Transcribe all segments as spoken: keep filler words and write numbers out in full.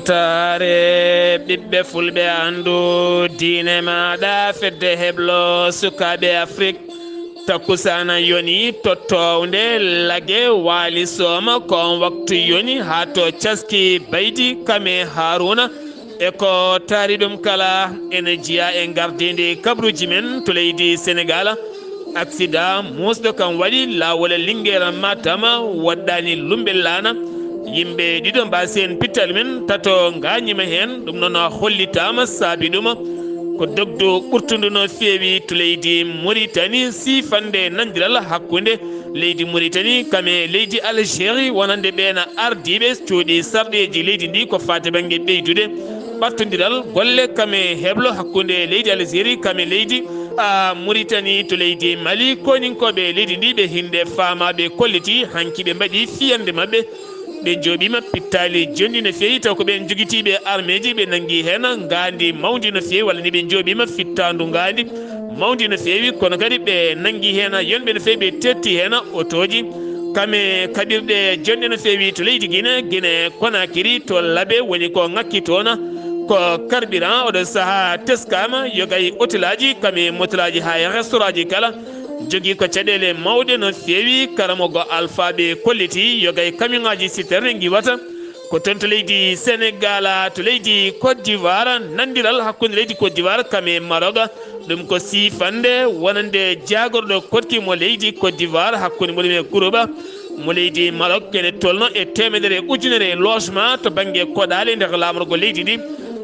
Taare ɓiɓɓe fulɓe, anndu diine maaɗa, fedde heblo sukaaɓe Afrik. Takkusaana yoni tottownde lage waali sooma, ko on waktu yoni haa to caski baydi kame Haruna. E ko taari ɗum kala, ene jeyaa e ngardiindi kabruuji men to leydi Senegaal. Aksidaa muusɗo kam waɗi laawol Lingeer Matam, waɗɗaani Lumbe Laana. Yimɓe ɗiɗo mbaasi heen pital mum, tato ngaañiima heen. Ɗum noon hollitaama saabi ɗum. Ko dogdu ɓurtundu no feewi to leydi Muritani, siifande nanndiral hakkunde leydi Muritani kame leydi Algérie, wonande ɓeen ardiiɓe cuuɗi sarɗeeji leydi ndi ko faati bannge ɓeydude ɓartondiral golle kame heblo hakkunde leydi Algérie kame leydi, a, Muritani. To leydi Mali, koninkooɓe leydi ndi ɓe hinde faamaaɓe kolliti, hanki ɓe mbaɗi fiyande maɓɓe. Ɓe njooɓiima pittaali jonɗi no feewi, taw ko ɓeen jogitiiɓe armeeji, ɓe nanngi heen ngaandi mawndi no feewi, walla ni ɓe njooɓiima fittaandu ngaandi mawndi no feewi, kono kadi ɓe nanngi heen yonɓe no feewi, ɓe tetti heen otooji. Kame kaɓirɗe jonɗe no feewi to leydi Gine, Gine Konakiri, to Labe woni ko ŋakki toon ko carburant. Oɗo sahaa teskaama yogay otelaaji, kame motolaaji haa e restaurantji kala. Jogii ko caɗeele mawɗe no feewi, karamogo Alfaaɓe kolliti yogay kamiyoŋaaji citerne ngiwata. Ko toon to leydi Senegaal, to leydi Côte d'Ivoire, nanndiral hakkunde leydi Côte d'Ivoire kame Maroc. Ɗum ko siifande wonande jaagorɗo koɗki mo leydi Côte d'Ivoire, hakkunde muɗum e groupe mo leydi Maroc, kene tolno e teemedere ujunere logement to bannge koɗaali nder laamorgo leydi ndi.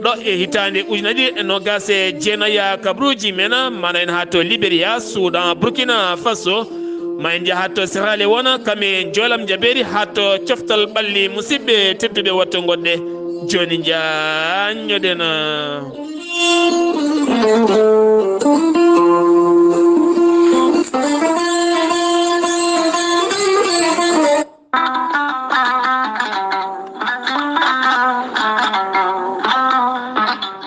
Ɗo e hitaande ujunaaji ɗiɗi e noogaas e jeenayi, kabruuji men, mana en haa to Liberia, Soudan, Burkina Faso, ma en njaha to Sierra Leone, kame Njoolam Jabeeri, haa to coftal ɓalli. Musidɓe tedduɓe, watto ngonɗe jooni njaanñoɗen.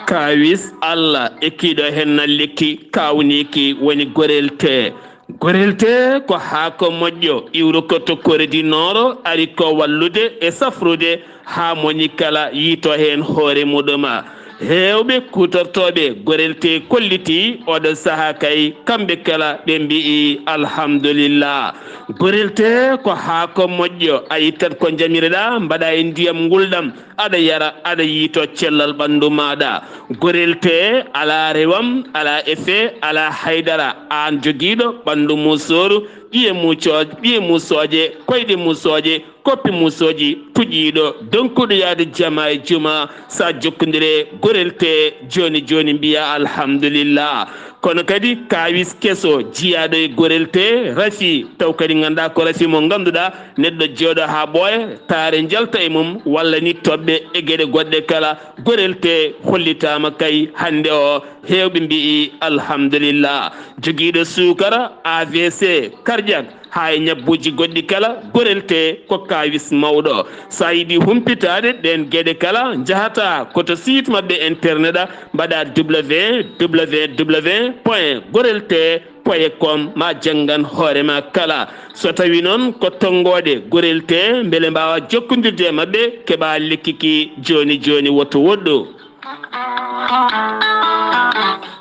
Kaawis Allah ekkiiɗo heen na lekki kaawniiki woni gorel tee. Gorel tee ko haako moƴƴo iwruko to Kore di Nooro, ari ko wallude e safrude haa moni kala yiito heen hoore muɗum. Heewɓe kuutortooɓe gorel tee kolliti oɗo sahaa kay, kamɓe kala ɓe mbi'i alhamdulillah. Gorel tee ko haako moƴƴo, a ittat ko njamireɗaa, mbaɗa e ndiyam ngulɗam, aɗa yara, aɗa yiito cellal ɓanndu maaɗa. Gorel tee alaa rewam, alaa effet, alaa haydara. Aan jogiiɗo ɓanndu musooru, ƴiye mucoo-, ƴiye musooje, koyɗe musooje, koppi musooji, tuƴiiɗo, donkuɗo yahde jama e juma, sa jokkondire gorel tee jooni jooni, mbiya alhamdulillah. Kono kadi kaawis keso jiyaaɗo e gorel tee, rafi, taw kadi nganndaa ko rafi mo ngannduɗaa, neɗɗo jooɗo haa ɓooya, taare njalta e mum, walla ni toɓɓe e geɗe goɗɗe kala, gorel tee hollitaama kay hannde o, heewɓe mbi'i alhamdulillah. Jogiiɗo suukara, A V C, cardiaque, haa e ñabbuuji goɗɗi kala, gorel tee ko kaawis mawɗo. So a yiɗi humpitaade ɗeen geɗe kala, njahata ko to site maɓɓe internet a, mbaɗa W W W point gorel tee point com, ma janngan hoore ma kala. So tawii noon ko tonngoode gorel tee, mbele mbaawa jokkondirde e maɓɓe, keɓa lekki ki jooni jooni, woto woɗɗu.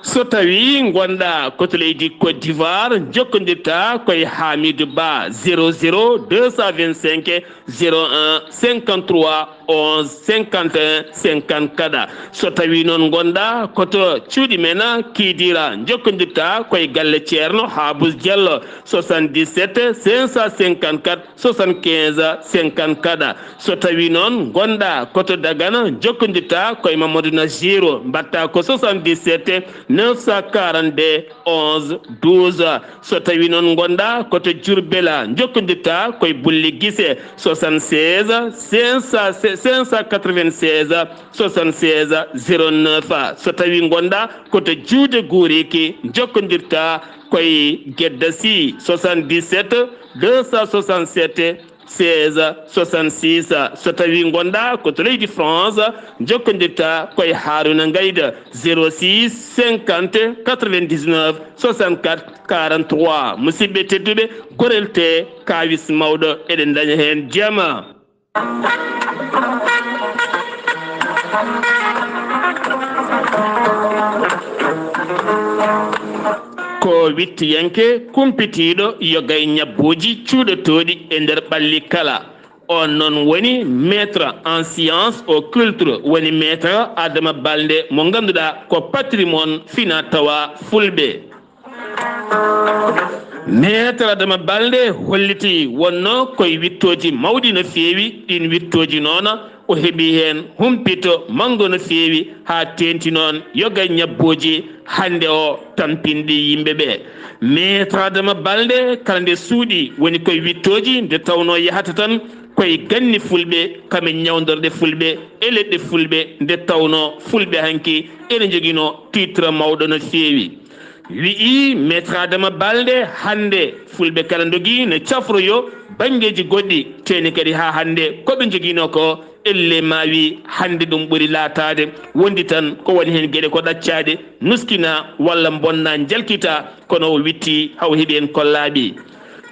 So tawii ngonɗaa ko to leydi Côte d'Ivoire, njokkondirta koye Hamidou Ba, zéro zéro deux cent vingt-cinq zéro un cinquante-trois onze cinquante et un cinquante-quatre. So tawii noon ngonɗaa ko to cuuɗi men Kidira, njokkondirta koye galle Ceerno Habous Diallo, soixante-dix-sept cinq cent cinquante-quatre soixante-quinze cinquante-quatre. So tawii noon ngonɗaa ko to Dagana, njokkondirta koye Mamadou Najiru, mbaɗta ko soixante-dix-sept neuf cent quarante-deux onze douze. So tawii noon ngonɗaa ko to Diourbel, njokkondirta koye Bulli Gise, soixante-seize cinq cent, cinq cent quatre-vingt-seize soixante-seize zéro neuf. So tawii ngonɗaa ko to Juude Guuriki, njokkondirta koye Gedda Sy, soixante-dix-sept deux cent soixante-sept seize soixante-six. So tawii ngonɗaa ko to leydi France, njokkondirta koye Haruna Ngayda, zéro six cinquante quatre-vingt-dix-neuf soixante-quatre quarante-trois. Musidɓe tedduɓe, gorel tee kaawis mawɗo, eɗen ndaña heen jama. Ko wittiyanke kumpitiiɗo yoga e ñabbuuji cuuɗotooɗi e nder ɓalli kala. On noon woni maître en science occulte, woni maître Adama Balde mo ngannduɗaa ko patrimoine fina tawa fulɓe. Maître Adama Balde holliti wonno koye wittooji mawɗi no feewi, ɗin wittooji noona o heɓi heen humpito manngo no feewi, haa teenti noon yoga e ñabbuuji hannde o tampinɗi yimɓe ɓe. Maître Adama Balde kala nde suuɗi woni koye wittooji nde tawnoo yahata tan koye ganni fulɓe, kame ñawndorɗe fulɓe e leɗɗe fulɓe, nde tawnoo fulɓe hanki ene njoginoo titre mawɗo no feewi. Wi'i Maître Adama Balde, hannde fulɓe kala ndogii no cafroyo banngeeji goɗɗi, teeni kadi haa hannde ko ɓe njoginoo ko, elle maawi hannde ɗum ɓuri laataade wondi tan ko woni heen geɗe ko ɗaccaaɗe, nuskina walla mbonna njalkita, kono o witti haw heɓi heen ko laaɓi.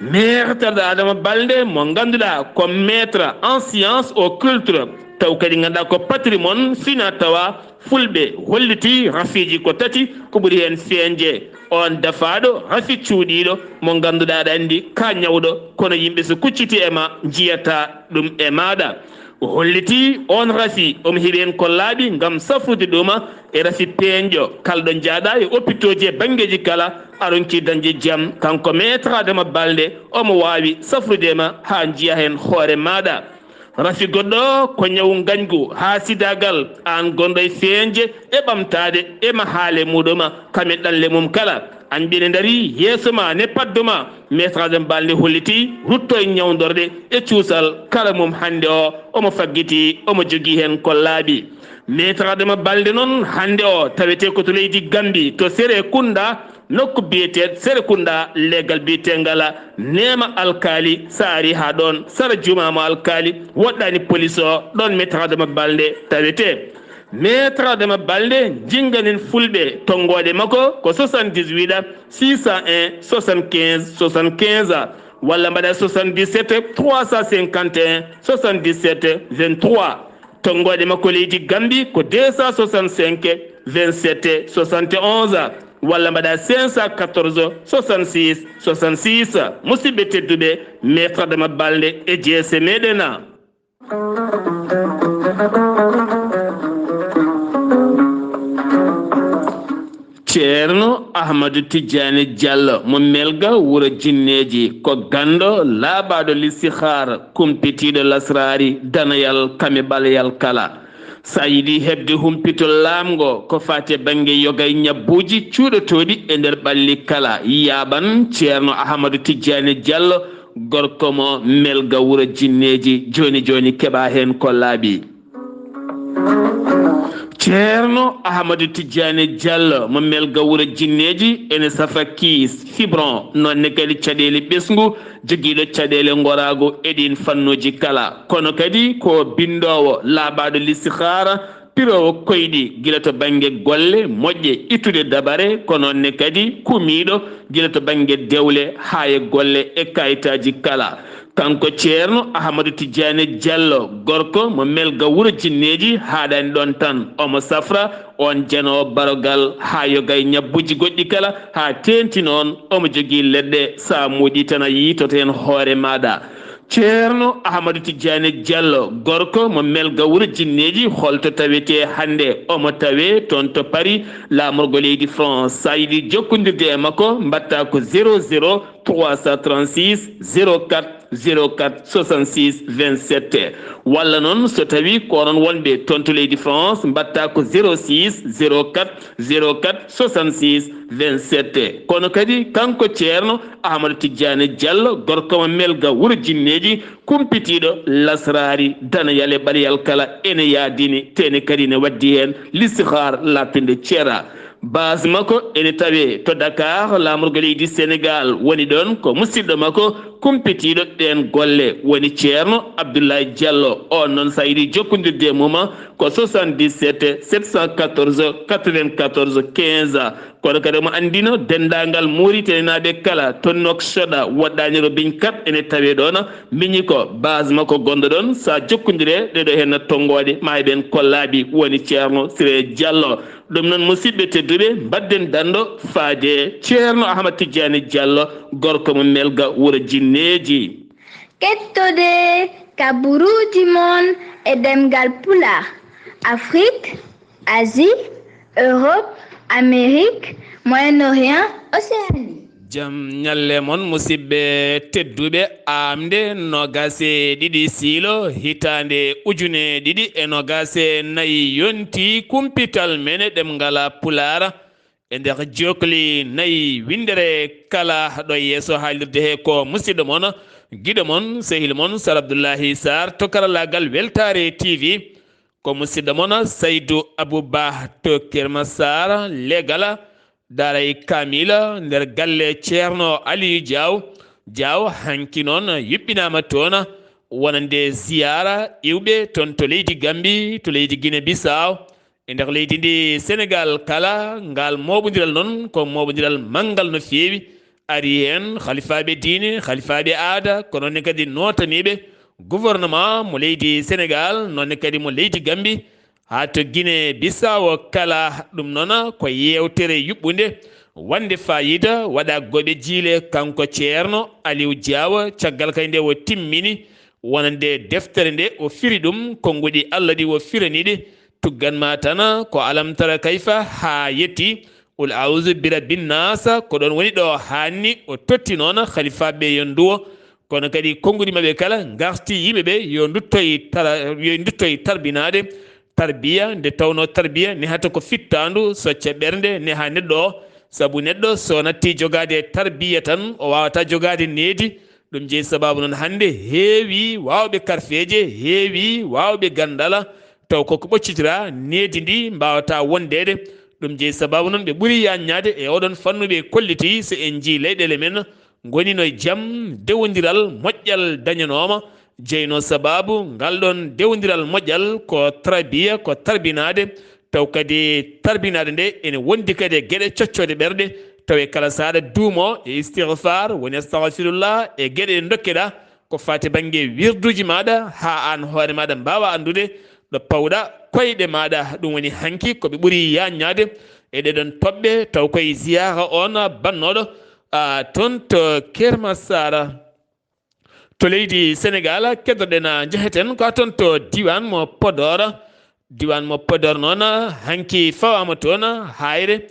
Maître Adama Balde mo ngannduɗaa ko maître en science occulte, taw kadi ngannduɗaa ko patrimoine fina tawa fulɓe, holliti rafiiji ko tati ko ɓuri heen feeñde. On dafaaɗo rafi cuuɗiiɗo mo ngannduɗaa aɗa anndi ka ñawɗo, kono yimɓe so kucciti e ma njiyata ɗum e maaɗa. O holliti on rafi omo heɓi heen ko laaɓi ngam safrude ɗuma e rafi peeñɗo. Kala ɗo njaaɗa e opitooji e banngeeji kala, a ronki dañde jam. Kanko Maître Adama Balde omo waawi safrude ma haa njiya heen hoore maaɗa. Rafi goɗɗo ko ñawu ngañgu, haasidaagal, aan gonɗo e feeñde e ɓamtaade e mahaale muɗuma, kame ɗanle mum kala. Añɓe ne ndarii yeeso ma, ne paddo ma, Maître Adama Balde holliti rutto e ñawndorɗe e cuusal kala mum hannde o, omo faggiti, omo jogii heen ko laaɓi. Maître Adama Balde noon hannde o tawetee ko to leydi Gambi, to Serekunda, nokku biyeteeɗo Serekunda, leegal biyeteengal Neema Alkaali. So a arii haa ɗoon, sara jumaama Alkaali, woɗɗaani polis o, ɗoon Maître Adama Balde tawetee. Maître Adama Balde, njinganen fulɓe, tonngooɗe makko ko soixante-dix-huit six cent un soixante-quinze soixante-quinze, walla mbaɗa soixante-dix-sept trois cent cinquante et un soixante-dix-sept vingt-trois. Tonngooɗe makko leydi Gambi ko deux cent soixante-cinq vingt-sept soixante et onze, walla mbaɗa cinq cent quatorze soixante-six soixante-six. Musidɓe tedduɓe, Maître Adama Balde e jeese meɗen. Ceerno Ahmadu Tijjaani Jallo mo Melga wuro Jinneeji, ko ganndo laaɓaaɗo listixaar, kumpitiiɗo lasraari, danayal, kame ɓaleyal kala. So a yiɗi heɓde humpito laamngo ko faati e bannge yoga e ñabbuuji cuuɗotooɗi e nder ɓalli kala, yaaɓan Ceerno Ahmadu Tijjaani Jallo, gorko mo Melga wuro Jinneeji. Jooni jooni keɓa heen ko laaɓi. Ceerno Ahmadu Tijjaani Jallo mo Melga wuro Jinneeji ene safra kiis, fibron, noon ne kadi caɗeele ɓesngu, jogiiɗo caɗeele ngoraagu e ɗiin fannuuji kala. Kono kadi ko binndoowo laaɓaaɗo listixaara, piroowo koyɗi gila to bannge golle moƴƴe, ittude dabare, ko noon ne kadi kumiiɗo gila to bannge dewle haa e golle e kayitaaji kala. Kanko Ceerno Ahmadu Tijjaani Jallo, gorko mo Melga wuro Jinneeji, haaɗaani ɗoon tan, omo safra oon janoowo barogal haa yoga e ñabbuuji goɗɗi kala, haa teenti noon omo jogii leɗɗe, so a muuƴii tan a yiitoto heen hoore maaɗa. Ceerno Ahmadu Tijjaani Jallo, gorko mo Melga wuro Jinneeji, holto tawetee hannde? Omo tawee toon to Paris, laamorgo leydi France. So a yiɗi jokkondirde e makko, mbaɗtaa ko zéro zéro trois cent trente-six zéro quatre zéro quatre soixante-six vingt-sept. Walla noon, so tawii ko onon wonɓe toon to leydi France, mbaɗtaa ko zéro six zéro quatre zéro quatre soixante-six vingt-sept. Kono kadi kanko Ceerno Ahmadu Tijjaani Jallo, gorko mo Melga wuro Jinneeji, kumpitiiɗo lasraari, danayal e ɓaleyal kala, ene yaadini, teeni kadi ne waddi heen listixaar laaɓtunde ceera. Base makko ene tawee to Dakar, laamorgo leydi Senegal woni ɗoon, ko musidɗo makko kumpitiiɗo ɗeen golle, woni Ceerno Abdoulaye Diallo. Oon noon, so a yiɗi jokkondirde e mum, ko soixante-dix-sept sept cent quatorze quatre-vingt-quatorze quinze. Kono kadi omo anndino denndaangal Muritaninaaɓe kala to Nouakchott, woɗɗaani Robigne quatre ene tawee ɗoon. Miñi ko base makko gonɗo ɗoon. So a jokkondire ɗeɗo heen tonngooɗe, ma heɓen kollaaɗi, woni Ceerno Siré Diallo. Ɗum noon, musidɓe tedduɓe, mbaɗden danndo faade Ceerno Ahmad Tijjaani Diallo, gorko mo Melga, wuro Jinneeji. Kettode kaburuuji mon e ɗemngal Pulaar, Afrique, Asie, Europe, Amérique, Moyen-Orient, Océanie. Jam ñalle mon, musidɓe tedduɓe. Aamde noogaas e ɗiɗi siilo, hitaande ujune ɗiɗi e noogaas e nayi, yonti kumpital men e ɗemngal Pulaar. E nder jokli nayi, winndere kala ɗo yeeso haalirde he ko musidɗo mon, giɗo mon, sehil mon, Sar Abdullahi Sar to karallaagal Weltaare T V. Ko musidɗo mon Saydu Abu Ba to Kër Massar, Legala, Daaray Kaamila, nder galle Ceerno Aliyu Jaaw. Jaaw hanki noon yuɓɓinaama toon, wonande ziyaara iwɓe toon to leydi Gambi, to leydi Gine Bisaaw. E nder leydi ndi Senegal kala, ngal mooɓondiral noon ko mooɓondiral manngal no feewi. Ari heen halifaaɓe diine, halifaaɓe aada, ko noon ne kadi nootaniiɓe gouvernement mo leydi Senegal, noon ne kadi mo leydi Gambi, haa to Gine Bisaawo kala. Ɗum noon ko yeewtere yuɓɓunde, wonde faayiida, waɗa goɓe jiile. Kanko Ceerno Aliw Jaawa, caggal kay nde o timmini wonande deftere nde, o firi ɗum, konnguɗi Allah ɗi o firani ɗi, tuggan ma tan ko Alam tara kayfa haa yetti Qul a'uuzu bi rabbin naas, ko ɗoon woni ɗo haanni o totti noon halifaaɓe ɓe yo nduwo. Kono kadi konnguɗi maɓɓe kala ngarti yimɓe ɓe yo nduttoy tara-, yo nduttoy tarbinaade. Tarbiya, nde tawnoo tarbiya nehata ko fittaandu, socca ɓernde, neha neɗɗo o. Sabu neɗɗo so nattii jogaade tarbiya tan, o waawataa jogaade needi. Ɗum jeyi sabaabu noon hannde heewi waawɓe karfeeje, heewi waawɓe ganndala, taw koko ɓoccitiraa, needi ndi mbaawataa wondeede. Ɗum jeyi sabaabu noon ɓe ɓuri yaññaade e oɗon fannu ɓe kollitii, so en njii leyɗeele men ngonino e jam, dewondiral moƴƴal dañanooma. Jeynoo sabaabu ngal ɗoon dewondiral moƴƴal ko tarbiya, ko tarbinaade, taw kadi tarbinaade nde ene wondi kadi e geɗe coccoɗe ɓerɗe, taw e kala saɗa duumo e istigfaar, woni astagfirullah, e geɗe ɗe ndokkeɗa ko faati bannge wirduuji maaɗa, haa aan hoore maaɗa mbaawa anndude ɗo pawɗa koyɗe maaɗa. Ɗum woni hanki ko ɓe ɓuri yaññaade e ɗeɗon toɓɓe, taw koye ziyaara on bannooɗo, a, toon to Kermasara. To leydi Senegal, keddoɗen, njeheten ko toon to diiwaan mo Podor. Diiwaan mo Podor noon, hanki fawaama toon haayre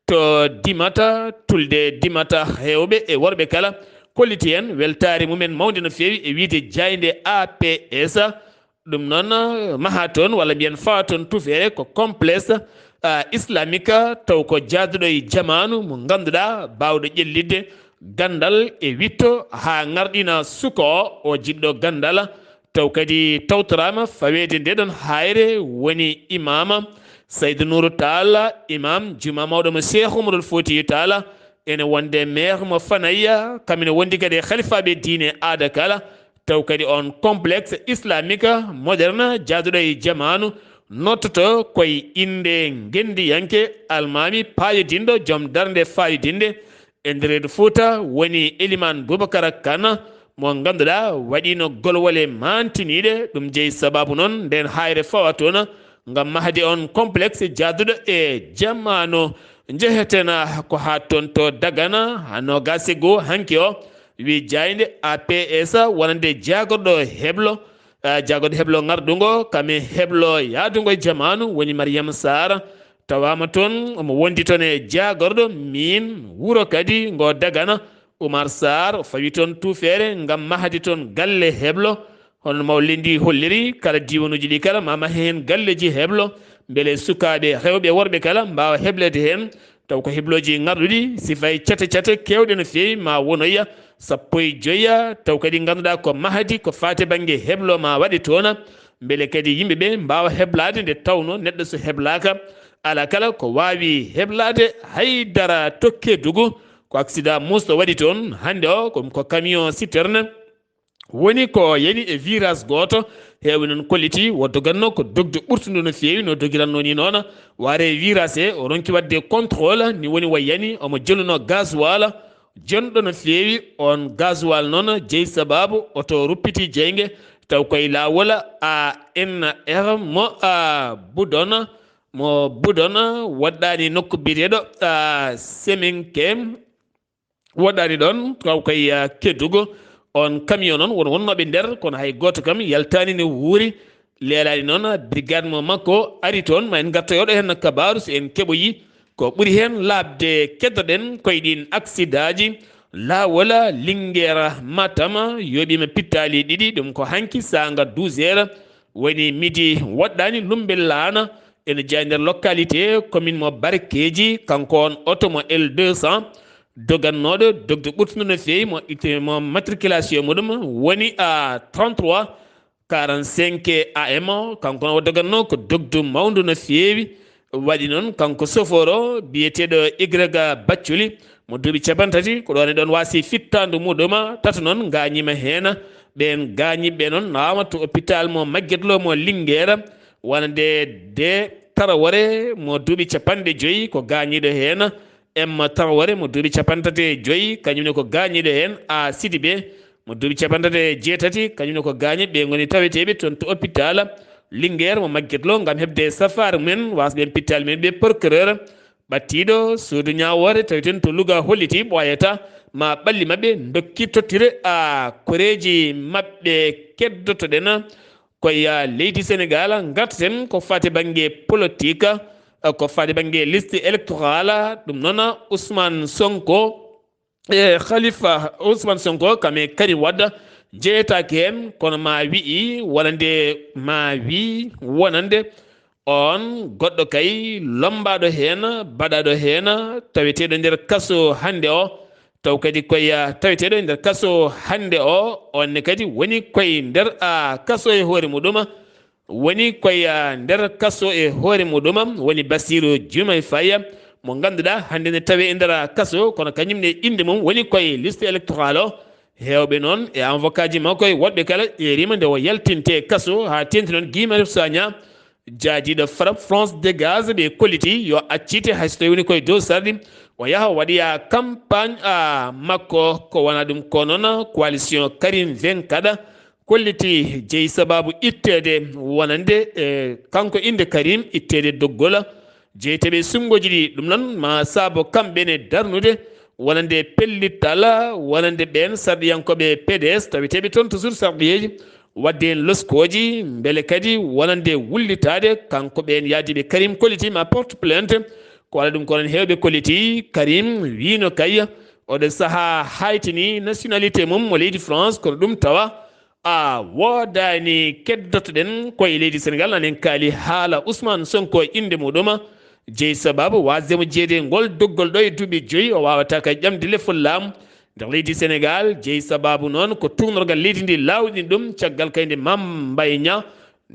to Dimata, tulde Dimata, heewɓe e worɓe kala kolliti heen weltaare mumen mawnde no feewi e wiyde jaaynde A P S. Ɗum noon, maha toon, walla mbiyen fawa toon tufeere ko complexe, ah, islamique, taw ko jaaduɗo e jamaanu mo ngannduɗaa, baawɗo ƴellitde ganndal e witto haa ŋarɗina suka o, o jiɗɗo ganndal, taw kadi tawtoraama faweede nde ɗon haayre, woni imaama Saydu Nuuru Taal, imaam juma mawɗo mo Cheikh Umarul Fotiyu Taal, ene wonde maire mo Fanaya, kam ene wondi kadi e halifaaɓe diine aada kala, taw kadi on complexe islamique moderne jaaduɗo e jamaanu nottoto koye innde ngenndiyanke almaami paayodinɗo, joom darnde faayodinɗe e nder reedu Fuuta, woni Elimaan Bubakara Kan, mo ngannduɗaa waɗiino golwole maantiniiɗe. Ɗum jeyi sabaabu noon nden haayre fawa toon ngam mahde on complexe jaaduɗo e jamaanu. Njeheten ko haa toon to Dagana, haa noogaas e goo hanki o, wi jaaynde A P S wonande jaagorɗo heblo, ah, jaagorɗo heblo ŋardungo, kam e heblo yaadungo e jamaanu, woni Mariam Sarr. Tawaama toon, omo wondi toon e jaagorɗo miin wuro kadi ngo Dagana, Oumar Sarr, o fawi toon tuufeere ngam mahde toon galle heblo. Hono no mawlidi holliri, kala diiwanuuji ɗi kala ma mahe heen galleeji heblo, mbele sukaaɓe rewɓe e worɓe kala mbaawa hebleede heen. Taw ko heblooji ŋarɗuɗi, sifay cate cate keewɗe no feewi, ma wonoya sappo e joya, taw kadi ngannduɗaa ko mahdi, ko faati bannge heblo ma waɗe toon, mbele kadi yimɓe ɓe mbaawa heblaade, nde tawnoo neɗɗo so heblaaka, Alaa kala ko waawi heblaade hay dara to Kedugu. Ko accident musɗo waɗi toon hannde o, ko, ko camion citerne woni ko yani e virage gooto. Heewɓe noon kolliti wo dogatno ko dogde ɓurtundo no feewi, no dogiratno ni noon. Waare virage he, o ronki waɗde contrôle, ni woni wa yani omo jonnuno gasoil. Jonɗo no feewi on gasoil noon, jeyi sababu oto ruppiti jeynge, taw koye laawol A N R mo, a, Budona, mo Budona, woɗɗaani nokku biyeteeɗo, a, Seminke, woɗɗaani ɗoon, taw koye, a, Kedugu. On camion noon, won wonnooɓe nder, kono hay gooto kam yaltaani ne wuuri. Leelaani noon, brigade mo makko ari toon. Ma en ngartoy oɗo heen kabaaru, so en keɓoyi. Ko ɓuri heen laaɓde, keddoɗen koye ɗiin aksidaaji. Laawol Linguère Matam yooɓiima pittaali ɗiɗi, ɗum ko hanki saanga douze heures, woni midi woɗɗaani, Lumbe Laana ene jeyaa nder localité commune mo Barkeeji. Kanko on oto mo L deux cents, dogannooɗo dogde ɓurtundo no feewi, mo itte-, mo matriculation muɗum woni a trente-trois quarante-cinq A M. Kanko noon o dogatnoo ko dogdu mawndu no feewi. Waɗi noon kanko sofoor o biyeteeɗo Igrega Bacculi, mo duuɓi capanɗe tati, ko ɗoon e ɗoon waasi fittaandu muɗum. Tato noon ngaañiima heen. Ɓeen gaañiiɓe noon nawaama to hôpital mo Magguette Lo mo Linguère, wonande de Tarawore mo duuɓi capanɗe joyi ko gaañiiɗo heen. M Traoré mo duuɓi capanɗe tati e joyi, kañum ne ko gaañiiɗo heen. A Sidibé mo duuɓi capanɗe tati e jeetati, kañum ne ko gaañiiɓe. Ɓe ngoni taweteeɓe toon to hôpital Linguère mo Magguette Lo ngam heɓde safaara mumen, waasɓe heen pittaali mumen ɓe. Procureur ɓattiiɗo suudu ñaawoore taweten to Louga holliti ɓooyata ma ɓalli maɓɓe ndokki tottire a koreeji maɓɓe. Keddotoɗen koye leydi Senegaal, ngartaten ko faati bannge politik, ko faati bannge liste électorale. Ɗum noon, Ousmane Sonko e Khalifa, Ousmane Sonko kam e Karim Wade njeyetaake heen, kono ma wi'i wonande, ma wi wonande on goɗɗo kay lombaaɗo heen, baɗaaɗo heen, taweteeɗo nder kaso hannde o. Taw kadi koye, ah, taweteeɗo e nder kaso hannde o, on ne kadi woni koye nder, ah, kaso e hoore muɗum, woni koye, ah, nder kaso e hoore muɗum, woni Bassirou Diomaye Faye, mo ngannduɗaa hannde ne tawee e nder, ah, kaso, kono kañum ne innde mum woni koye liste électorale o. Heewɓe noon e avocat ji makko e woɗɓe kala ƴeeriima nde o yaltinte kaso, haa teeŋti noon Guy Marius Sagna, jaadiiɗo Fra-, France Dégage, ɓe kolliti yo accite, hay so tawii woni koye dow sarɗi, o yaha o waɗoya campagne, a, makko. Ko wona ɗum ko noon coalition Karim vingt-quatre kolliti jeyi sababu itteede wonande, e, kanko innde Karim, itteede doggol. Jeyteeɓe e suɓngooji ɗi, ɗum noon ma saabo kamɓe ne darnude wonande pellittal wonande ɓeen sarɗiyankooɓe P D S taweteeɓe toon to suudu sarɗiyeeji, waɗde heen loskooji, mbele kadi wonande wullitaade kanko ɓeen yaadiiɓe Karim kolliti ma porte plainte. Ko wona ɗum ko noon heewɓe kolliti Karim wiino kay oɗo sahaa haytini nationalité mum mo leydi France, kono ɗum tawa a woodaani. Keddotoɗen koye leydi Senegaal, nanen kaali haala Ousmane Sonko e innde muɗum. Jeyi sababu waasde mo jeeyde ngol doggol ɗo e duuɓi joyi, o waawata kay ƴamde lefol laamu nder leydi Senegaal. Jeyi sababu noon ko tuugnorgal leydi ndi laawɗini ɗum, caggal kay nde Mame Mbaye Niang,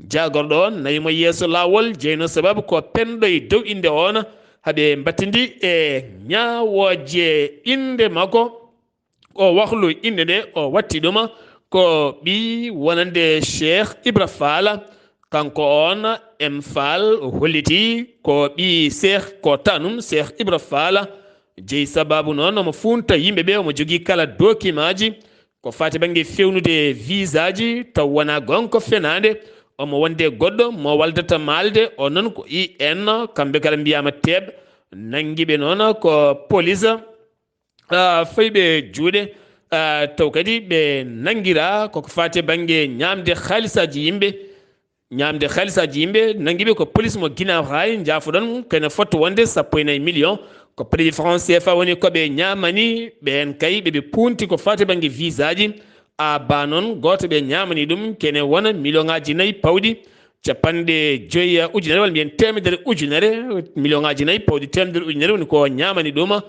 jaagorɗo on, nawi mo yeeso laawol. Jeyno sababu ko penɗo e dow innde on, haɓe mbattindi e ñaawooje innde makko. O wahlu innde nde, o watti ɗum ko ɓii wonande Cheikh Ibra Fall. Kanko on M Fall, o holliti ko ɓii Cheikh, ko tanum Cheikh Ibra Fall. Jeyi sababu noon omo fuunta yimɓe ɓe, omo jogii kala dokimaaji ko faati bannge fewnude visaaji, taw wonaa goonga, fenaande. Omo wonde goɗɗo mo waldata maalde, o noon ko I N, kamɓe kala mbiyaama teeɓ. Nanngiiɓe noon ko police. Ah, fayɓe juuɗe, ah, taw kadi ɓe nanngiraa koko faati e bannge ñaamde haalisaaji yimɓe. Ñaamde haalisaaji yimɓe, nanngiiɓe ko police mo Guinaw Rail, njaafoɗon, kene fotto wonde sappo e nayi million. Ko produit franc C F A woni ko ɓe ñaamani, ɓeen kay ɓe ɓe puunti ko faati e bannge visaaji. A ba noon, gooto ɓe ñaamani ɗum, kene wona million ŋaaji nayi pawɗi capanɗe joyi ujunere, walla mbiyen teemedere ujunere, million ŋaaji nayi pawɗi teemedere ujunere woni ko ñaamani ɗum.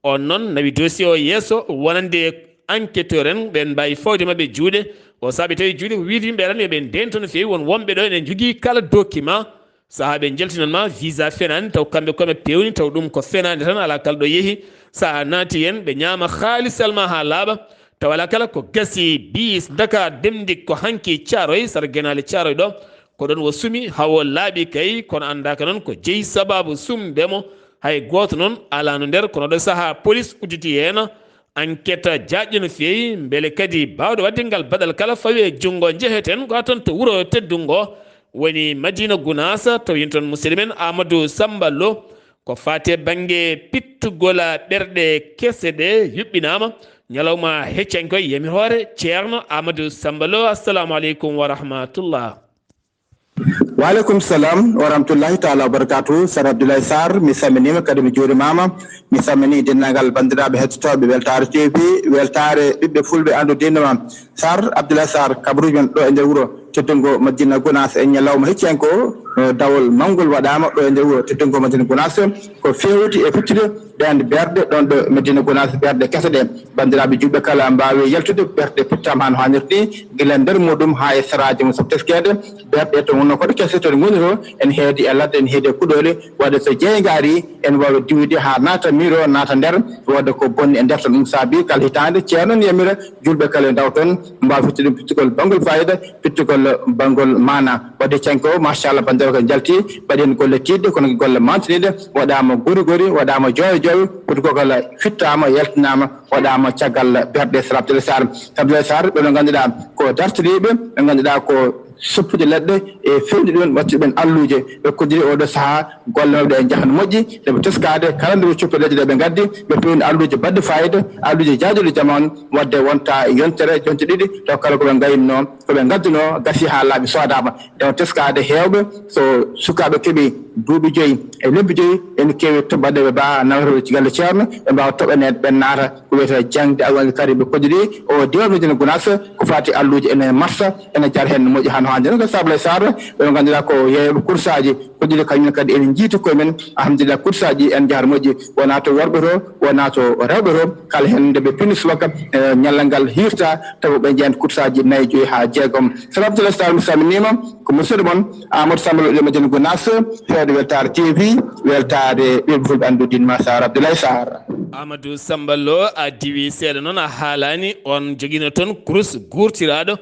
On noon nawi dossier o yeeso wonande enquêteur en, ɓeen mbaawi fawde maɓɓe juuɗe. O saabi tawi juuɗe ko wiide yimɓe tan yo ɓe ndento no feewi, won wonɓe ɗo ene njogii kala document Sahaa ɓe njaltinan ma visa fenaani, taw kamɓe koɓe pewni, taw ɗum ko fenaande tan, alaa kala ɗo yehi. Sahaa naati heen, ɓe ñaama haalisal ma haa laaɓa, taw alaa kala ko gasi. Biis Dakar Dem Dikk ko hanki Caaroy, sara genaale Caaroy ɗo, ko ɗoon o sumi, hawo laaɓi kay, kono anndaaka noon ko jeyi sabaabu sumde mo. Hay gooto noon alaano nder, kono ɗo sahaa polis udditi heen. Enquête jaaƴɗo no feewi, mbele kadi baawɗo waɗde ngal baɗal kala fawi e junngo njeheten, ko toon to wuro teddungo woni Madina Gunaas, taw yen toon musidɗo men Amadou Samba Lo. Ko faate bannge pittugol ɓerɗe kese ɗe yuɓɓinaama, ñalawma heccankoy yami hoore, Ceerno Amadou Samba Lo, assalamu aleykum wa rahmatullah. Waaleykum salam wa rahmatullahi taala wa barakatuhu. Sar Abdoulaye Sarr, mi salminiima kadi mi juurimaama. Mi salmini denndaangal banndiraaɓe hettotooɓe Weltaare T V, Weltaare ɓiɓɓe fulɓe anndu diine ma. Sarr Abdoulaye Sarr, kabaruuji men ɗo e nder wuro teddungo Madina Gunaas e ñalawma hecci hen ko, eh, dawol mawngol waɗaama ɗo e nder wuro teddungo Madina Gunaas, ko feewti e fittude ɓeen ɓerɗe ɗoon ɗo Madina Gunaas, ɓerɗe kese ɗe. Banndiraaɓe juulɓe kala mbaawi yaltude, ɓerɗe pittaama hano haanirta ni, gila nder muɗum haa e saraaji mum, sabu teskeede ɓerɗe to wonno koɗo kese to ɗe ngoni to, ene heedi e ladde, ene heedi e kuɗoole, waɗde so jeeynga ari, ene waawi diwde haa naata miiro, naata nder, waɗde ko bonni e nder tan. Ɗum saabi kala hitaande ceerno ne yamira juulɓe kala yo ndaw toon, mbaawa fittude ɗum pittugol banngol fayida, pittugol banngol maana. Waɗde canko, machallah, banndiraaɓe ko njalti, mbaɗi heen golle tiiɗɗe, kono golle mantiniiɗe, waɗaama gori gori, waɗaama joowe joowe, foti ko kala fittaama, yaltinaama, waɗaama caggal berɗe Sar Abdoulaye Sarr. Sar Abdoulaye Sarr, ɓe ɓe ngannduɗaa ko dartiriiɓe, ɓe ngannduɗaa ko soppude leɗɗe e fewde ɗum, wattude ɓeen alluuje. Ɓe koddiri oɗo sahaa golle maɓɓe ɗe njahan moƴƴi, nde ɓe teskaade kala nde ɓe coppi leɗɗe ɗe ɓe ngaddi, ɓe pewni alluuje baɗɗe fayida, alluuje jaajol e jamaanu, waɗde wonta yontere, jonte ɗiɗi, taw kala ko ɓe ngayinno, ko ɓe ngadduno, gasi haa laaɓi soodaama. Nde won teskaade heewɓe, so sukaaɓe keɓi duuɓi joyi e lebbi joyi, ene keewi toɓɓaɗe ɓe mbaawa nawtoreeɓe galle ceerno, ɓe mbaawa toɓɓaneede, ɓe naata ko wiyetee jaŋde Alquraan Kariim. Ɓe koddiri o diwaan Madina Gunaas ko faati alluuje ene marsa, ene jara heen no moƴƴi haa no haaniri. Ɗum ko Sar Abdoulaye Sarr, ɓe ngannduɗaa ko yeeyooɓe kursaaji, koddiri kañum kadi ene njiita koye men. Alhamdulillah, kursaaji ene njahata moƴƴi, wonaa to worɓe to, wonaa to rewɓe to, kala heen nde ɓe pinni subaka, eh, ñallal ngal hiirta, tawa ɓe njeyan kursaaji nayi, joyi haa jeegom. Sar Abdoulaye Sarr, mi salminiima, ko musidɗo mon Amadou Samba Lo, ɗo Madina Gunaas, heewde Weltaare T V, Weltaare ɓiɓɓe fulɓe anndu diine ma, Sar Abdoulaye Sarr. Amadou Samba Lo, a diwi seeɗa noon, a haalaani, on jogiino toon kurus guurtiraaɗo,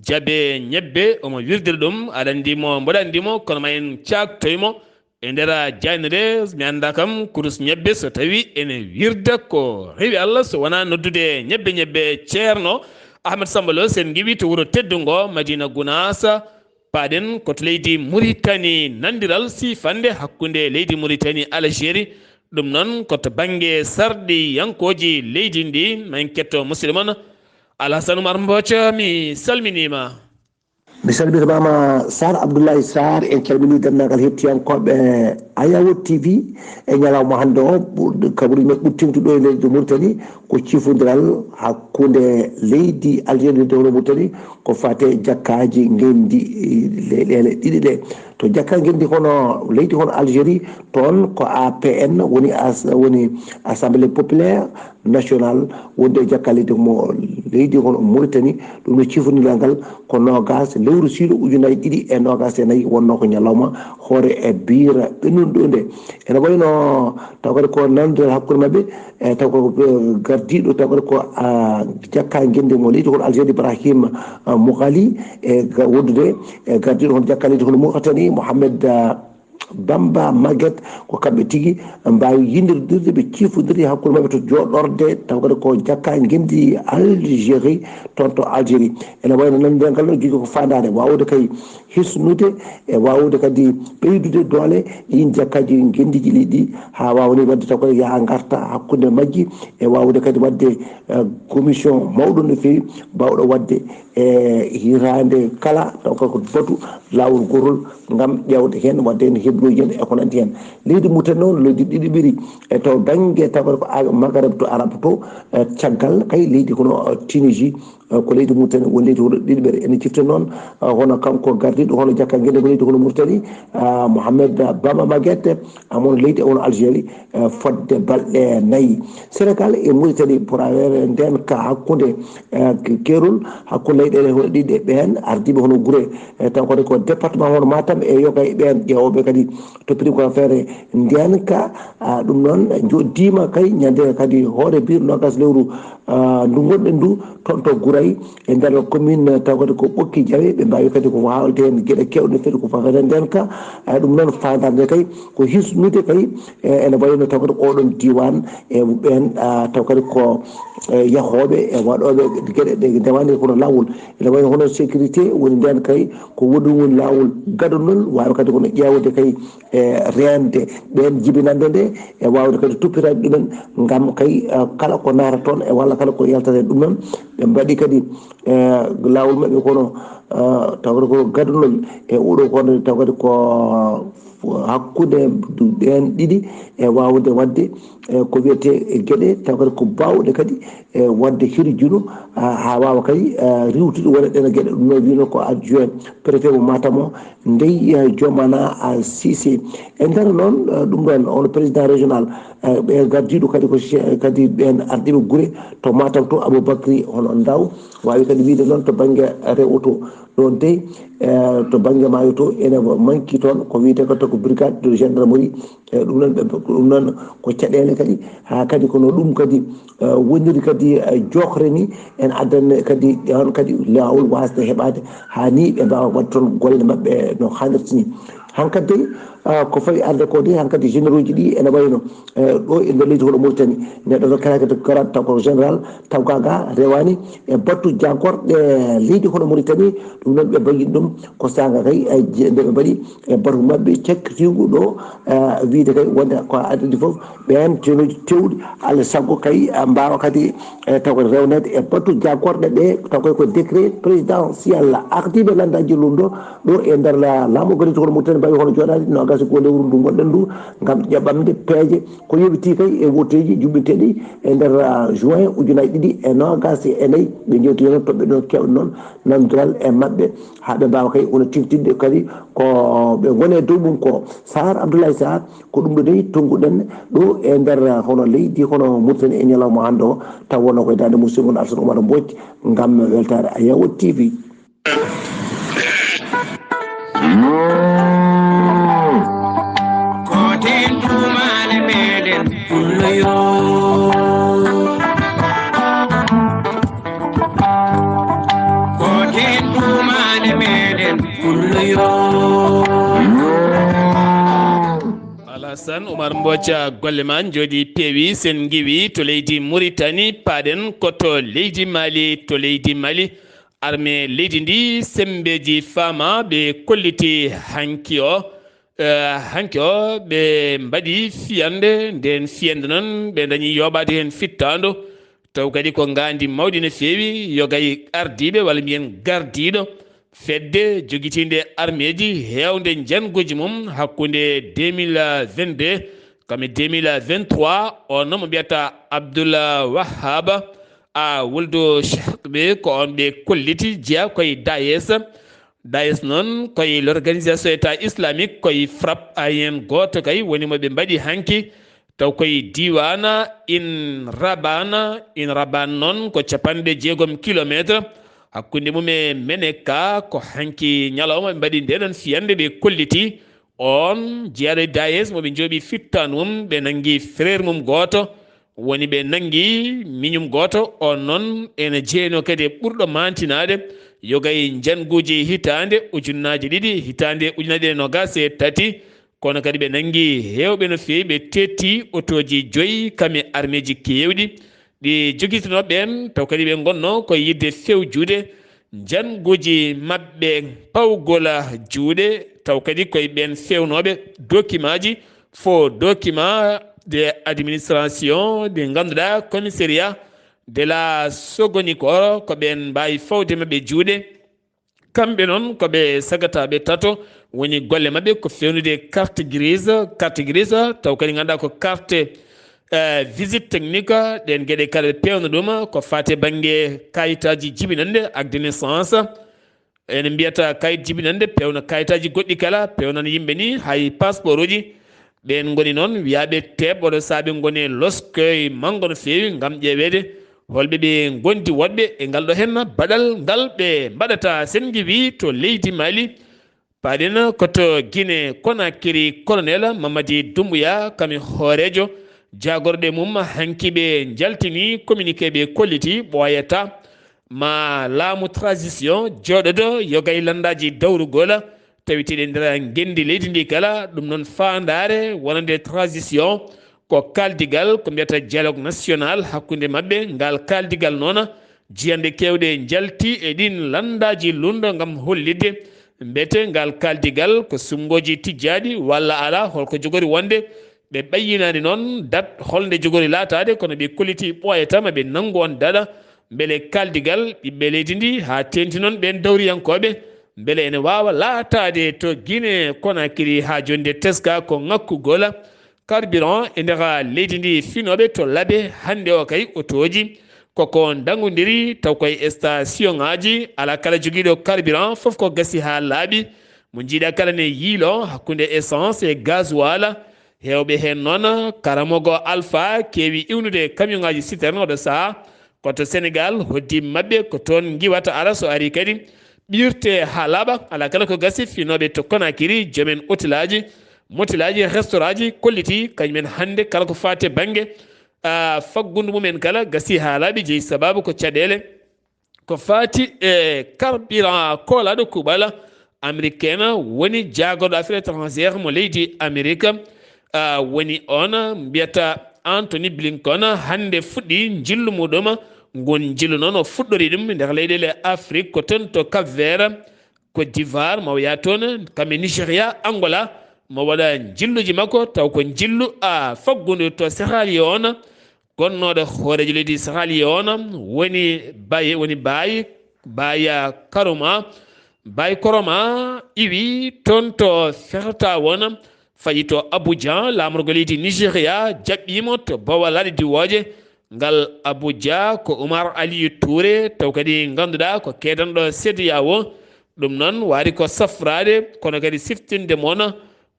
jabe ñebbe, omo wirdira ɗum, aɗa anndi mo, mboɗo anndi mo, kono ma en caaktoy mo e nder jaaynde nde, mi anndaa kam kurus ñebbe so tawi ene wirda ko rewi Allah, so wonaa noddude ñebbe ñebbe. Ceerno Ahmed Samba Lo, sen ngiwi to wuro teddungo Madina Gunaas, paaɗen ko to leydi Muritani, nanndiral siifannde hakkunde leydi Muritani, Algérie, ɗum noon ko to bannge sarɗiyankooji leydi ndi. Ma en ketto musidɗo mon Alhasan Umar Mboco, mi salminiima. Mi salmitimaama Sar Abdoulaye Sarr, en calminii denndaangal hettiyankooɓe Ayawod T V e ñalawma hannde o, ɓur-, kabaruuji men ɓuri teeŋtude ɗo e leydi Muritani ko ciifondiral hakkunde leydi Algérie e leydi hono Muritani ko faati e jakkaaji ngenndi, le-, leyɗe ɗiɗi ɗe. To jakka ngenndi hono leydi hono Algérie, toon ko A P N woni as-, woni Assemblée Populaire Nationale, wonde e jakka leydi mo leydi hono Muritani, ɗum no ciifondiral ngal ko noogaas lewru suuɗo ujunaaji ɗiɗi e noogaas e nayi, wonnoo ko ñalawma hoore e biira ɓennude ɗo nde. Ene wayno taw kadi ko nanondiral hakkunde maɓɓe, e taw ko, eh, gardiiɗo, taw kadi ko, ah, jakka ngenndi mo leydi hono Algérie, Ibrahim, ah, Moughali, e ga-, wondude e gardiiɗo hono jakka leydi hono Mauritanie, Mohamed, ah, Bamba Maguette, ko kamɓe tigi mbaawi yinndirdirde, ɓe ciifondirde hakkunde maɓɓe to jooɗorde, taw kadi ko jakka ngenndi Algérie, toon to Algérie. Ene wayno nanondiral ngal noon, jogii ko faandaare waawde kay hisnude e waawde kadi ɓeydude doole ɗiin jakkaaji ngenndiiji ɗiɗi, haa waawa ni waɗde taw kadi yaha ngarta hakkunde majji, e waawde kadi waɗde, eh, commission mawɗo no feewi, baawɗo waɗde e hitaande kala, taw kadi ko batu laawol gootol ngam ƴeewde heen, waɗde heen hebloji en e ko nanndi heen. Leydi Mauritanie noon, leydi ɗiɗiɓiri e to bannge taw kadi ko a-, Maghreb to Arab to, eh, caggal kay leydi kono, eh, Tunisie, Eh, ko leydi Mauritanie woni leydi hono ɗiɗi ɓere. Ene cifte noon, eh, hono kanko gardiiɗo hono jakka ngende ko leydi hono Mauritanie, ah, Mohamed Bamba Maguette, amono leydi e hono Algérie, eh, fodde balɗe nayi. Sénégal e Mauritanie pour avoir nden ka hakkunde, eh, ke-, keerol, hakkunde leyɗeele hono ɗiɗi ɓeen, ardiiɓe hono gure, eh, taw kadi ko département hono Matam e Yogay ɓeen, ƴeewooɓe kadi toppiti ko affaire nden ka, ah, ɗum noon joɗdiima kay ñande kadi hoore biir nogas lewru, ah, ndu ngonɗen ndu, toon to Guray, e nder commune, taw kadi ko Ɓokki Jawe, ɓe mbaawi kadi ko haalde heen geɗe keewɗe no foti ko fafata nden ka. Eh, ɗum noon faandaare nde kay ko hisnude kay, eh, ene wayi no taw kadi oɗon diiwaan e ɓeen, ah, taw kadi ko, eh, yahooɓe e waɗooɓe geɗe ɗe ndewaani kono laawol. Ene wayi no hono sécurité woni nden kay ko woɗɗum woni laawol gadunol, waawi kadi kono ƴeewde kay e reende ɓeen jibinande nde e waawde kadi toppitaade ɗumen ngam kay, eh, kala ko naata toon e walla kala ko yaltata e ɗum noon. Ɓe mbaɗi kadi, eh, laawol maɓɓe kono, eh, tawde ko gadunol e oɗo kono taw kadi ko hakkunde ɓeen ɗiɗi e waawde waɗde, eh, ko wiyetee geɗe taw kadi ko baawɗe kadi e waɗde hirjuno, ah, haa waawa kadi, ah, riiwtude wona ɗeen geɗe. Ɗum noon wiyno ko adjoint préfet mo Matam o, ndey, eh, Jomana, ah, Cissé. E nder noon, ah, ɗum ɗoon, on président régional, eh, ɓe gardiiɗo kadi ko che-, kadi ɓeen ardiiɓe gure to Matam to, Aboubacry hono Ndaw, waawi kadi wiyde noon to bannge rewo to. Ɗoon dey, eh, to bannge maayo to, ene manki toon ko wiyetee ko, to ko brigade de gendarmerie, e ɗum noon ɓe, ɗum noon ko caɗeele kadi, haa kadi kono ɗum kadi, eh, woniri kadi, eh, jookre ni, en addan kadi ɗon kadi laawol waasde heɓaade, haa ni ɓe mbaawa waɗde toon golle maɓɓe no haanirta ni. Hankadi dey, eh, ko fawi arde ko dey, hankadi généraux ji ɗi ene wayno, eh, ɗo e nder leydi hono Mauritanie, neɗɗo to kala kadi garata taw ko général, taw gaga rewaani e battu jagorɗe leydi hono Mauritanie, ɗum noon ɓe mbayi ɗum ko saanga kay, eh, je-, nde ɓe mbaɗi e batu maɓɓe cakkitiigu ɗo, eh, wiyde kay wonde ko adadi fof ɓeen tenue ji tewɗi, alaa sago kay, eh, mbaawa kadi, eh, taw kadi rewneede e batu jagorɗe ɗe, taw kay ko décret présidentiel ardiiɓe lanndaji lunndo ɗo e nder la-, laamu gari to kono Mauritanie mbawi hono jooɗaade noogas e ko lewru ndu ngonɗen ndu ngam ƴaɓɓamde peeje ko yoɓiti kay e wotteeji juɓɓinteeɗi e nder, ah, juin ujunaaji ɗiɗi e noogas e nayi. Ɓe njewti noon toɓɓe ɗo keewɗe noon nanondiral e maɓɓe haa ɓe mbaawa kay wona tintinde kadi ko ɓe ngoni e dow mum ko. Sarr, Abdoulaye Sarr, ko ɗum ɗo dey tonnguɗen ɗo e nder, ah, hono leydi hono Mauritanie e ñalawma hannde o, taw wonno koye daande mum sirgol Alassane Oumar Mbodj ngam weltaare Ayawo T V. Ko ten tuumaale meɗen pullo yo. Ko ten tuumaale meɗen pullo yo. Alassane Oumar Mbodj, golle ma njooɗi peewi, sen ngiwi to leydi Mauritanie, paaɗen ko to leydi Mali, to leydi Mali. Armée leydi ndi, semmbeeji faama ɓe kolliti hanki o. Eh, hanki o ɓe mbaɗi fiyannde, nden fiyannde noon ɓe dañi yooɓaade heen fittaandu. Taw kadi ko ngaandi mawɗi no feewi, yogay ardiiɓe walla mbiyen gardiiɗo fedde jogitiinde armeeji heewnde njannguuji mum hakkunde deux mille vingt-deux kam e deux mille vingt-trois, on noon mo mbiyata Abdoul Wahab a Wuldu Cheikh ɓe ko on ɓe kolliti jeya koye Daesh. Daesh noon koye l'organisation État islamique, koye frappe aérienne gooto kay woni mo ɓe mbaɗi hanki, taw koye diiwaan In Raban. In Raban noon ko capanɗe jeegom kilometre hakkunde mum e Meneka. Ko hanki ñalawma ɓe mbaɗi ndeɗon fiyannde, ɓe kolliti on jeyaaɗo e Daesh mo ɓe njooɓi fittaandu mum, ɓe nanngi frère mum gooto, woni ɓe nanngi miñum gooto. On noon ene jeyanoo kadi e ɓurɗo maantinaade, yoga e njannguuji hitaande ujunnaaje ɗiɗi, hitaande ujunnaje ɗiɗi e noogas e tati. Kono kadi ɓe nanngi heewɓe no feewi, ɓe teetti otooji joyi kam e armeeji keewɗi ɗi jogitinoo ɓeen, taw kadi ɓe ngonnoo ko yiɗde fewjude njannguuji maɓɓe pawgol juuɗe, taw kadi koye ɓeen feewnooɓe dokimaaji, faux document de administration, ɗi ngannduɗaa commissariat de la Sogonikor, ko ɓeen mbaawi fawde maɓɓe juuɗe. Kamɓe noon ko ɓe sagataaɓe tato, woni golle maɓɓe ko feewnude carte grise, carte grise taw kadi ngannduɗaa ko carte, eh, visite technique, ɗeen geɗe kala ɓe peewna ɗum, ko faati e bannge kayitaaji jibinannde, acte de naissance. Ene mbiyata kayit jibinannde, peewna kayitaaji goɗɗi kala, peewnan yimɓe ni, hay passeport uji. Ɓeen ngoni noon wiyaaɓe teeɓɓe, oɗo saabi ngoni loskoy manngo no feewi ngam ƴeeweede holɓe ɓe ngondi woɗɓe e ngal ɗo heen baɗal ngal ɓe mbaɗata. Sen ngiwii to leydi Mali, paaɗen ko to Guinée Conakry, Colonel Mamadi Doumbouya, kam e hooreejo jaagorɗe mum, hanki ɓe njaltini communiqué, ɓe kolliti ɓooyata ma laamu transition jooɗodo yogay lanndaaji dawrugol tawitiiɗe nder ngenndi leydi ndi kala. Ɗum noon faandaare wonande transition ko kaaldigal ko mbiyata dialogue national hakkunde maɓɓe. Ngal kaaldigal noon jiyannde keewɗe njalti e ɗiin lanndaaji lunndo ngam hollitde mbete ngal kaaldigal ko suɓngooji tijjaaɗi walla alaa, holko jogori wonde. Ɓe ɓayyinaani noon dat holnde jogori laataade, kono ɓe kolliti ɓooyata ma ɓe nanngu oon daɗa, mbele kaaldigal ɓiɓɓe leydi ndi, haa teeŋti noon ɓeen dawriyankooɓe, mbele ene waawa laataade to Guinée Conakry haa jooni nde teska ko ŋakkugol carburant e nder leydi ndi finooɓe to Labe. Hannde o kay otooji koko ndangondiri taw koye station ŋaaji, alaa kala jogiiɗo carburant, fof ko gasi haa laaɓi. Mo njiiɗa kala ne yiilo hakkunde essence e gasoil. Heewɓe heen noon, karamogo Alpha keewi iwnude camion ŋaaji citerne oɗo sahaa ko to Sénégal, hoddi maɓɓe ko toon ngiwata ara so ari kadi ɓirte haa laaɓa. Alaa kala ko gasi, finooɓe to Conakry, joomen otelaaji, motelaaji, restaurantji kolliti kañumen hannde kala ko faati e bannge, ah, faggundu mumen kala gasi haa laaɓi, jeyi sabaabu ko caɗeele. Ko faati e carburant koolaaɗo kuuɓal américain, woni jaagorɗo affaire étrangère mo leydi Amérique, ah, woni oon mbiyata Anthony Blinken, hannde fuɗɗi njillu muɗum. Ngun njillu noon o fuɗɗori ɗum nder leyɗeele Afrique, ko toon to Cap Vert, Côte d'Ivoire, ma o yaha toon, kam e Nigeria, Angola, mo waɗa njilluji makko, taw ko njillu, ah, faggundu to Sierra Leone. Gonnooɗo hooreejo leydi Sierra Leone woni Baye, woni Baye, Baye Karoma. Baye Koroma iwi toon to Freetown, fayi to Abuja, laamorgo leydi Nigeria jaɓɓiimo to bowal laaɗe diwooje ngal Abuja ko Umar Aliyu Toure, taw kadi ngannduɗaa ko keedanɗo CEDEAO. Ɗum noon waari ko safraade, kono kadi siftinde moon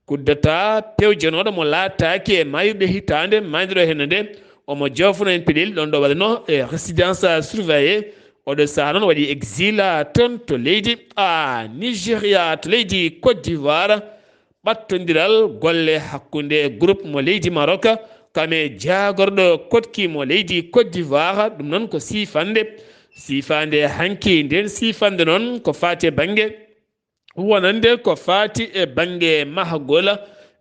kuddata pewjanooɗo mo laataaki e maayirɗe hitaande maayde ɗo henne nde, omo joofno en pelel ɗon ɗo waɗano e résidence surveillée. Oɗo sahaa noon waɗi exil toon to leydi, a, Nigeria, to leydi Côte d'Ivoire. Ɓattondiral golle hakkunde groupe mo leydi Maroc, kam e jaagorɗo koɗki mo leydi Côte d'Ivoire, ɗum noon ko siifande. Siifande hanki, nden siifande noon ko faati e bannge wonande ko faati e bannge mahgol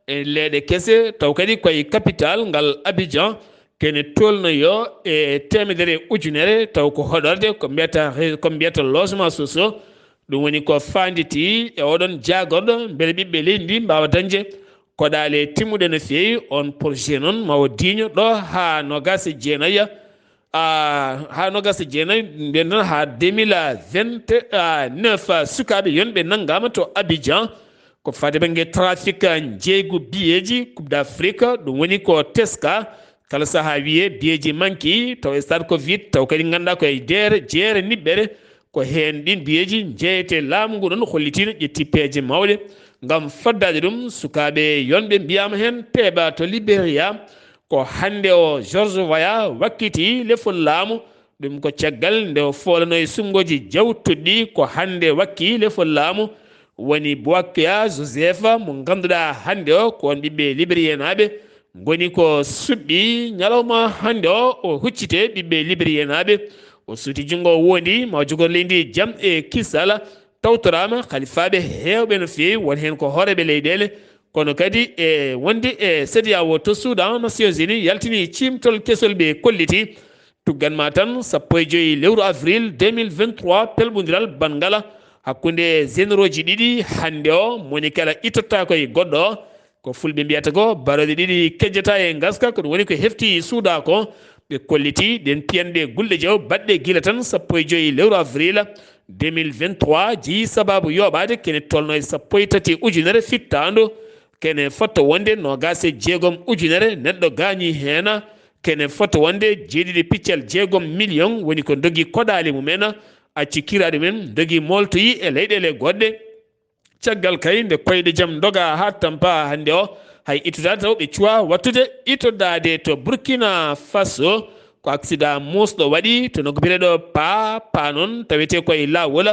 e leeɗe kese, taw kadi koye capital ngal Abidjan, kene tolnoyo e teemedere ujunere, taw ko hoɗorde ko mbiyata, ko mbiyata logement sociaux. Ɗum woni ko faanditi e oɗon jaagorɗo, mbele ɓiɓɓe leydi ndi mbaawa dañde koɗaale timmuɗe no feewi. On projet noon ma o diiño ɗo haa noogaas e jeenayi, a, haa noogaas e jeenayi, nden noon haa deux mille vingt-neuf, sukaaɓe yonɓe nanngaama to Abidjan. Ko faade bannge trafic njeeygu biyeeji Coupe d'Afrique, ɗum woni ko teska. Kala sahaa wiyee biyeeji manki, taw stade ko vide, taw kadi ngannduɗaa ko e deere, jeere niɓɓere. Ko heen ɗiin biyeeji njeeyetee. Laamu ngu noon hollitiino, ƴetti peeje mawɗe ngam faddaade ɗum. Sukaaɓe yonɓe mbiyaama heen teeɓa to Liberia. Ko hannde o George Weah wakkiti lefol laamu. Ɗum ko caggal nde o foolano e suɓngooji jawtuɗi. Ko hannde wakki lefol laamu. Woni Bouakia Joseph mo ngannduɗaa hannde o ko on ɓiɓɓe Liberiyanaaɓe ngoni ko suɓɓi ñalawma hannde o, o huccite ɓiɓɓe Liberiyanaaɓe. O suuti junngo o wondi ma o jogor leydi jam e kisal. Tawtoraama kalifaaɓe heewɓe no feewi, won heen ko hooreeɓe leyɗeele, kono kadi e wonde e CEDEAO to Soudan, Nations Unies yaltini ciimtol kesol ɓe kolliti. Tuggan ma tan sappo e joyi lewru avril deux mille vingt-trois, pelɓondiral banngal hakkunde généraux ji ɗiɗi hannde o, moni kala ittotaako e goɗɗo o. Ko fulɓe mbiyata ko barooɗe ɗiɗi kejjata e ngaska, ko ɗum woni ko hefti suuda ko. Ɓe kolliti ɗen piyanɗe gulɗe jaw baɗɗe gila tan sappo e joyi lewru avril deux mille vingt-trois, jeyi sababu yooɓaade kene tolno e sappo e tati ujunere fittaandu. Kene fotto wonde noogaas e jeegom ujunere neɗɗo gaañi heena. kene fota wonde jeeɗiɗi piccal jeegom million woni ko ndogi koɗaali mumen, acci kiiraaɗe mumen, ndogi mooltoyi e leyɗeele goɗɗe. Caggal kay nde koyɗe jam ndoga haa tampa hannde o, hay ittudaade taw ɓe cuwa wattude ittodaade to Burkina Faso. Ko accident muusɗo waɗi to nokku biyeteeɗo Pa, Pa noon tawetee koye laawol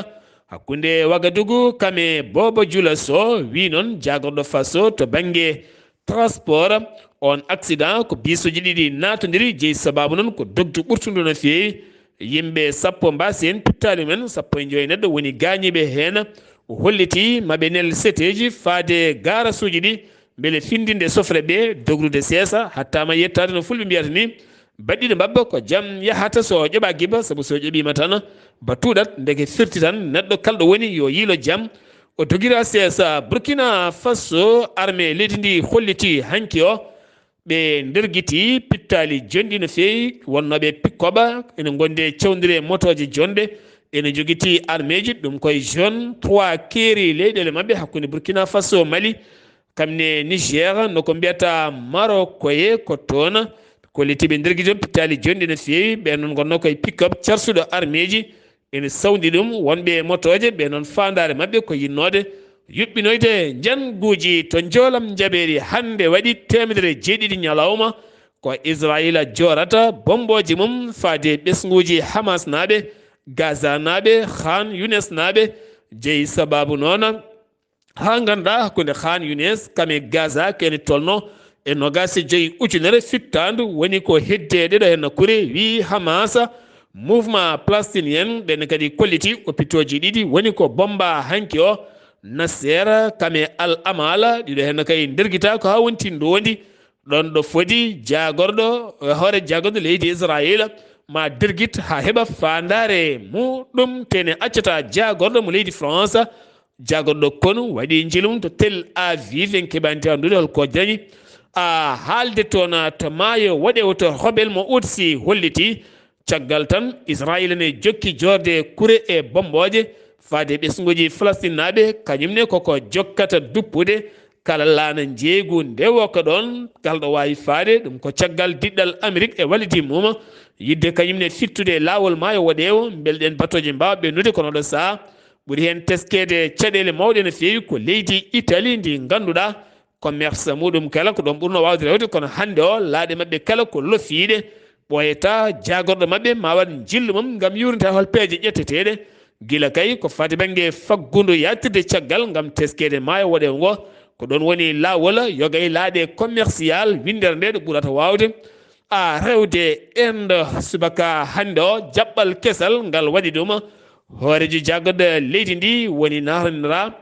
hakkunde Wagadugu kam e Boobo Jula Sow, wi noon jaagorɗo Faso to bannge transport. On accident ko bisuuji ɗiɗi naatondiri, jeyi sabaabu noon ko dogdu ɓurtundu no feewi. Yimɓe sappo mbaasi heen pittaali mumen, sappo e joyi neɗɗo woni gaañiiɓe heen. O holliti maɓe nel seteeji faade gaarasuuji ɗi, mbele findinde sofre ɓe dogrude seesa, hattaama yettaade no fulɓe mbiyata ni. Baɗɗiiɗo mbabba ko jam yahata so ƴoɓa giba, sabu so ƴoɓiima tan ba tuuɗat, ndeke firti tan neɗɗo kalɗo woni yo yiilo jam. O dogira seesa. Burkina Faso, armée leydi ndi holliti hanki o ɓe ndergiti pittaali jonɗi no feewi, wonnooɓe pikkoɓa ene ngondi e cawndire motooje jonɗe, ene jogiti armeeji, ɗum koye zone trois keeri leyɗeele maɓɓe hakkunde Burkina Faso, Mali, kam ne Niger, no ko mbiyata Marokoye ko toon. Kollitiiɓe ndergiti on pittaali jonɗi no feewi, ɓeen noon ngonnoo koye pick-up carsuɗo armeeji, ene sawndi ɗum wonɓe e motooje, ɓe noon faandaare maɓɓe ko yinnoode yuɓɓinoyde njannguuji to njoolam njaɓeeri. Hannde waɗi teemedere jeeɗiɗi ñalawma ko Israayiila joorata bommbooji mum faade ɓesnguuji Hamas naaɓe, Gaza naaɓe, Khan Younes naaɓe. Jeyi sabaabu noon haa nganndaa hakkunde Khan Younes kam e Gaza ko ene tolno e nogas e joyi ujunere fittaandu, woni ko hedde ɗeɗo heen kure, wi Hamas. Mouvement palestinien ɓen kadi kolliti hôpitaux ji ɗiɗi woni ko bommba hanki o, Nasser kam e Al Amal, ɗiɗo heen kay ndergita ko haa wonti ndoondi. Ɗoon ɗo fodi jaagorɗo, hoore jaagorɗo leydi Israayiila ma dergit haa heɓa faandaare muɗum, tene accata jaagorɗo mo leydi France. Jaagorɗo konu waɗi njilum to Tel Aviv, en keɓanti anndude hol ko dañi. A haalde toon to maayo woɗewo to Jebel mo Qudsi holliti caggal tan Israayiila ne jokki joorde kure e bommbooje faade ɓesnguuji Falastin naaɓe, kañum ne koko jokkata duppude kala laana njeeygu ndewo ko ɗoon kalɗo waawi faade. Ɗum ko caggal diɗɗal Amerik e walliti mum yiɗde kañum ne fittude e laawol maayo woɗewo, mbele ɗeen batooje mbaawa ɓennude, kono ɗo sahaa ɓuri heen teskeede caɗeele mawɗe no feewi ko leydi Itali ndi ngannduɗaa commerce muɗum kala ko ɗoon ɓurno waawde rewde, kono hannde o laaɗe maɓɓe kala ko lofiiɗe. Ɓooyata jaagorɗo maɓɓe ma waɗ njillu mum ngam yuurnita hol peeje ƴetteteeɗe, gila kay ko fati bannge faggundu yaatirde caggal ngam teskeede maayo woɗewo ngo. Ko ɗoon woni laawol yoga e laaɗe commercial winndere nde ɗo ɓurata waawde a rewde Inde. Subaka hannde o jaɓɓal kesal ngal waɗi ɗum. Hooreejo jaagorɗo leydi ndi woni naataniraa.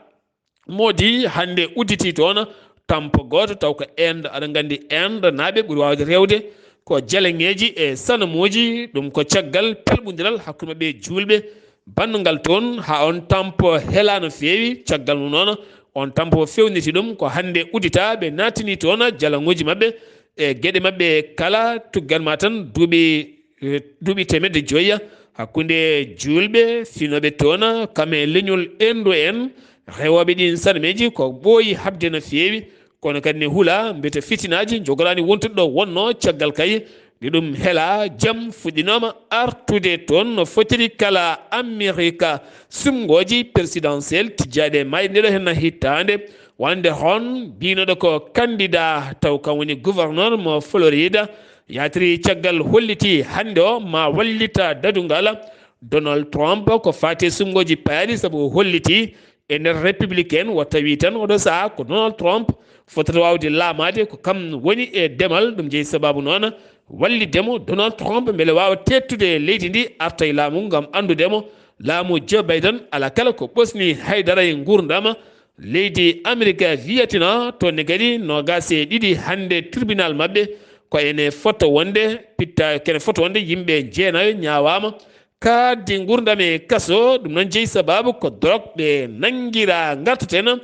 Modi hannde udditi toon tampo gooto, taw ko Inde. Aɗa nganndi Inde naaɓe ɓuri waawde rewde ko jalaŋeeji e sanamuuji. Ɗum ko caggal pelɓondiral hakkunde maɓɓe e juulɓe. Bannungal toon haa on tampo hela no feewi. Caggal mum noon on tampo fewniti ɗum ko hannde uddita. Ɓe naatini toon jalaŋuuji maɓɓe e geɗe maɓɓe kala. Tuggan ma tan duuɓi, eh, duuɓi teemedde joyya hakkunde juulɓe finooɓe toon kam e leñol Inde en. Rewooɓe ɗin sanamuuji ko ɓooyi haɓde no feewi, kono kadi ne hula mbete fitinaaji njogoraani wontude ɗo wonnoo. Caggal kay nde ɗum hela, jam fuɗɗinooma artude toon no fotiri kala Amerika. Suɓngooji présidentielle tijjaaɗe mayde nde ɗo heen hitaande, wonde hon biynooɗo ko candidat taw kam woni gouverneur mo Florida, yaatiri caggal holliti hannde o ma wallita dadungal Donald Trump ko faati e suɓngooji payaaɗi, sabu o holliti e nder républicain o tawi tan oɗo sahaa ko Donald Trump fotata waawde laamaade, ko kam woni e demal. Ɗum jeyi sabaabu noon wallitde mo Donald Trump mbele waawa teettude leydi ndi, arta e laamu ngam anndude mo laamu Joe Biden alaa kala ko ɓosni haydara e nguurndam leydi Amerika. Vietnam toon ne kadi noogaas e ɗiɗi hannde tribunal maɓɓe ko ene fota wonde pitta, kene fota wonde yimɓe jeenayo ñaawaama kaaddi nguurndam e kaso. Ɗum noon jeyi sabaabu ko dorog ɓe nanngira ngartaten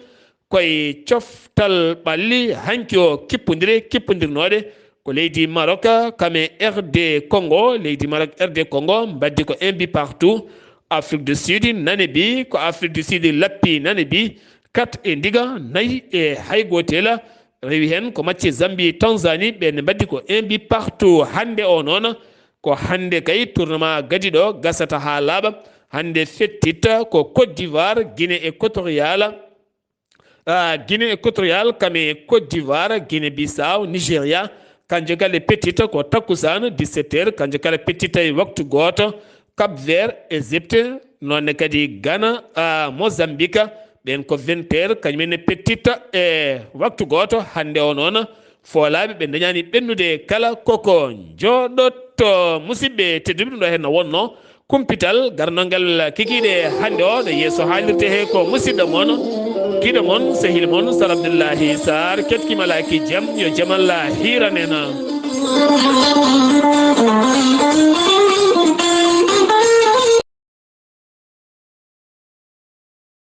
koye coftal ɓalli hanki o kippondire kippondirnooɗe ko leydi Maroc kam e R D Congo. Leydi Maroc, R D Congo mbaddi ko un but partout. Afrique du Sud nane bi, ko Afrique du Sud lappi nane bi, kat e ndiga, nayi e hay gootel. rewi heen ko match Zambie, Tanzanie, ɓe ne mbaɗi ko un but partout. Hannde o noon, ko hannde kay tournoi gadiiɗo gasata haa laaɓa. Hannde fettitta ko Côte d'Ivoire, Guinée Équatoriale. Ah, Guinée Équatoriale, kam e Côte d'Ivoire, Guinée Bissau, Nigeria. Kanjo kala e pettitta ko takkusaan, dix-sept heures, kanjo kala pettitta e waktu gooto. Cap Vert, Égypte, noon ne kadi Ghana, ah, Mozambique, ɓeen ko vingt heures, kañum en ne pettitta e waktu gooto. Hannde o noon, foolaaɓe ɓe ndañaani ɓennude kala koko njooɗotto. Musidɓe tedduɓe, ɗum ɗo heen no wonnoo kumpital garnongal kikiiɗe hannde o, ɗo yeeso haalirde he ko musidɗo mon, giɗo mon, sehil mon, Sar Abdullahi Sar, keɗkima laaki jam, yo jam Allah hiiran en.